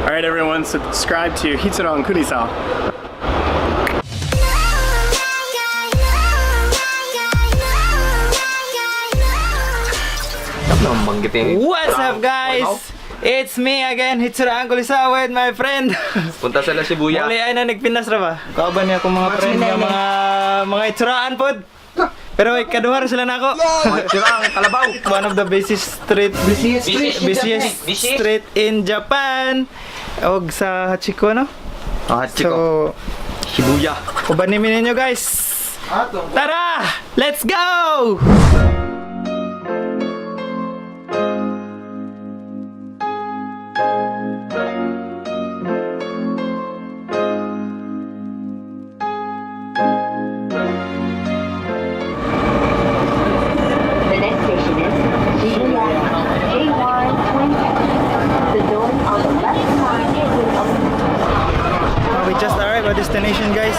All right, everyone, subscribe to Hitsuro and Kunisao. Banggitin. What's up, guys? It's me again, Hitsura Angkulisa with my friend. Punta sila Shibuya. Muli ay na nagpinas ra ba? Kauban niya akong mga friend nga mga itsuraan pod. Pero ay kaduha ra sila nako. Sira ang kalabaw. One of the busiest street Busiest street in busiest Japan. Busiest. street in Japan. Og sa Hachiko, no? Ah, Hachiko. So, Shibuya. ubanin mi ninyo, guys. Tara! Let's go! The next station is Shibuya JR27. The doors on the left side will open. We just arrived at destination, guys.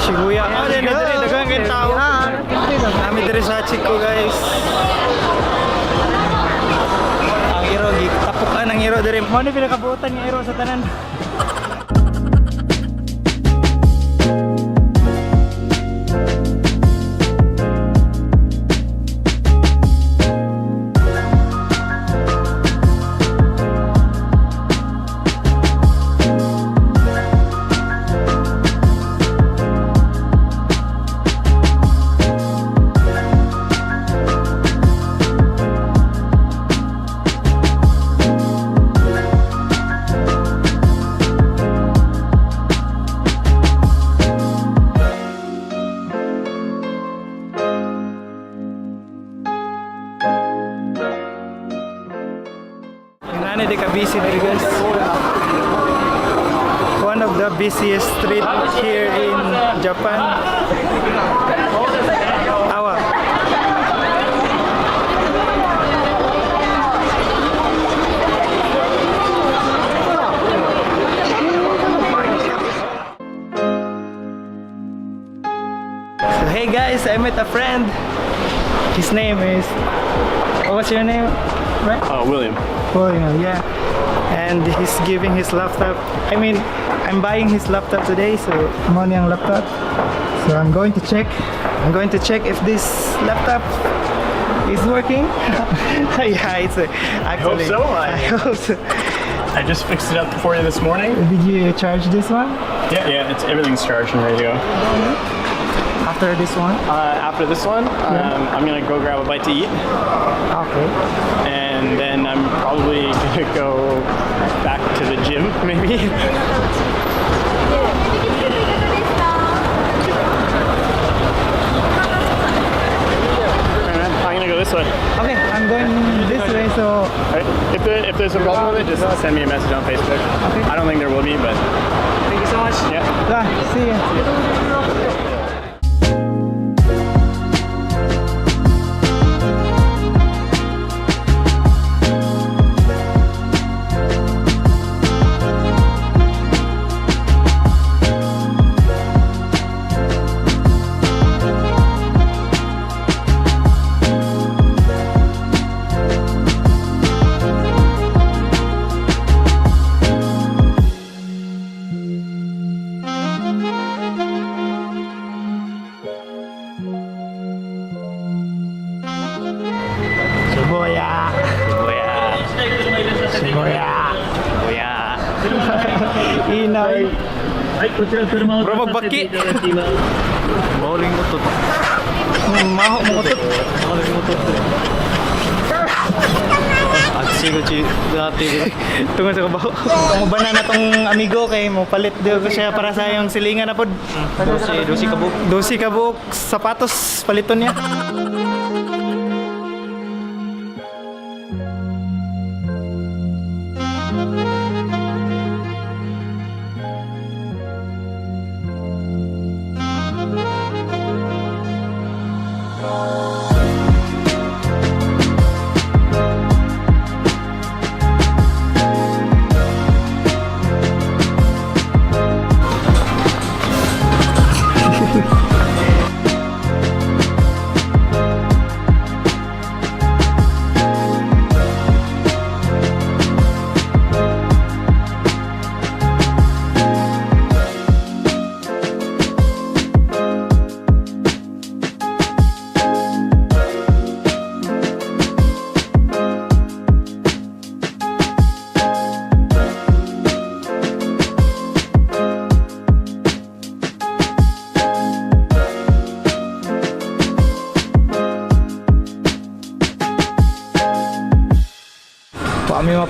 Shibuya. Oh, dili dili daghan kay tao. Nami diri sa Hachiko, guys. Ang iro gitapukan ang iro diri. Mo ni pinakabuotan nga iro sa tanan. Yung di ka busy diri, guys. One of the busiest street here in Japan. Awa. So hey guys, I met a friend. His name is, what's your name? Right? William. William, yeah. And he's giving his laptop. I mean, I'm buying his laptop today, so I'm on yung laptop. So I'm going to check. I'm going to check if this laptop is working. Yeah, it's actually. So. I hope so. I just fixed it up for you this morning. Did you charge this one? Yeah, it's everything's charged and ready to go. After this one? After this one, I'm gonna go grab a bite to eat, Okay. And then I'm probably gonna go back to the gym, maybe. Alright, man, I'm gonna go this way. Okay, I'm going this way, so All right. If there's a problem with it, just send me a message on Facebook. Okay. I don't think there will be, but thank you so much. Yeah. Ah, see you. Shibuya. Shibuya. Shibuya. Shibuya. Inay. Bro, magbaki. Bowling mo to. Maho mo kutot. Bowling mo to. At sigo chi dati. Tungod sa kabaho. Kung ba na tong amigo kay mo palit daw ko siya para sa iyong silingan na pod. Dosi, dosi kabuk. Dosi ka buok sapatos paliton niya.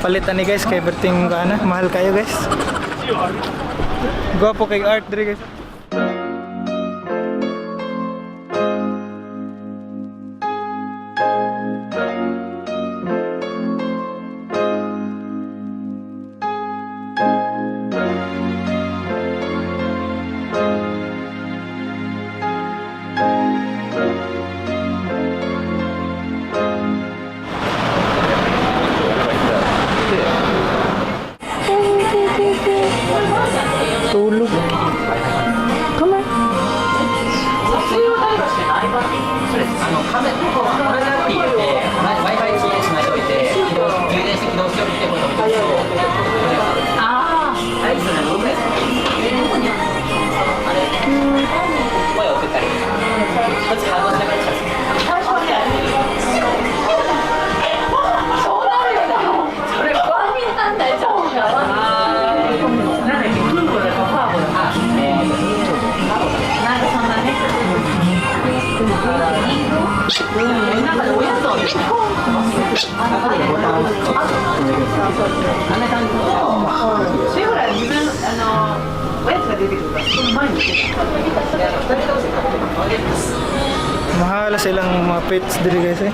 Napalit ani, guys, kay berting kana, mahal kayo, guys. Gwapo kay art diri, guys. Tulog. Come on. あのカメこれだって言って Wi-Fi つないでおいて起動充電して起動しておいてこれ止めておくとああれですよね。僕ですあれ声を送ったりこっち反応しなくなっちゃうんです。それほら自分おやつが出てくるからその前に言ってた。 Mahal silang mga pets diri, guys, eh.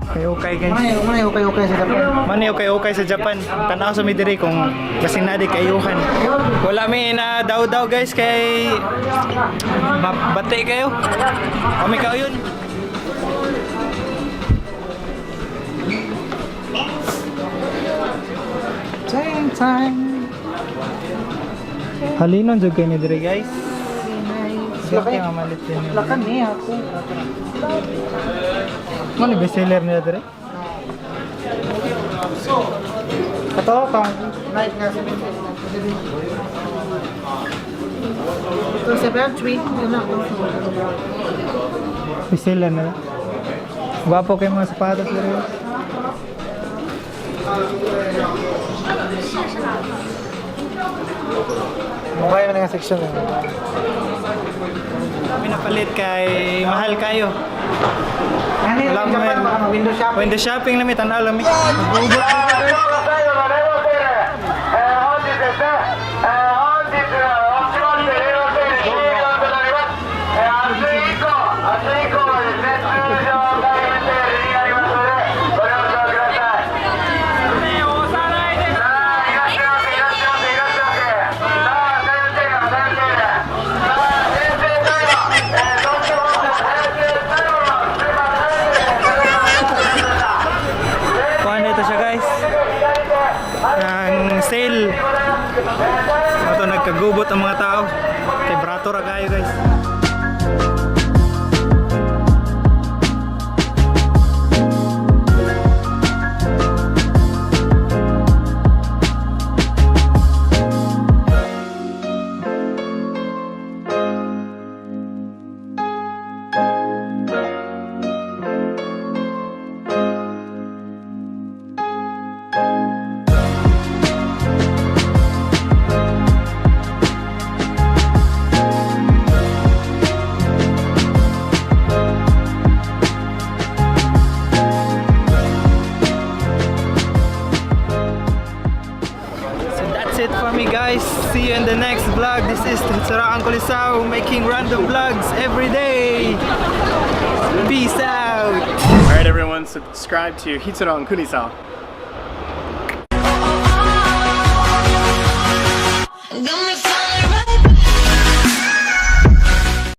Kay okay, guys. Muna okay okay sa Japan. Mani okay okay sa Japan. Tanaw sa mi diri kung kasing na di kayuhan. Wala mi na daw daw, guys, kay bate kayo. Kami kayo yun. Time time. Halinon jud kay ni diri, guys. Laki nga malit din. Lakan ni ako. Mo ni bestseller nila diri. Kato kang night nga 7. Ito 7 3 yun na. Bestseller nila. Gwapo kay mga sapatos diri. Mukha yun nga section eh. Kami napalit kay mahal kayo. Ano Wala yung Japan man. baka window shopping. Window shopping lang mi tan-aw lang mi. 本日ですね、本日をもちまして令和セール終了となります。明日以降、明日以降はですね、通常タイムセールになりますので、ご了承ください。さあ、いらっしゃいませ、いらっしゃいませ、いらっしゃいませ。さあ、先生が先生が。さあ、先生最後、そして先生最後のスーパー先生。 Kuha na ito siya, guys. Ang sale. Ito nagkagubot ang mga tao. Kay brato ra kayo, guys. So that's it for me, guys. See you in the next vlog. This is Sarang Kulisao making random vlogs every day. Peace out. All right, everyone, subscribe to Hitsurang Kunisao.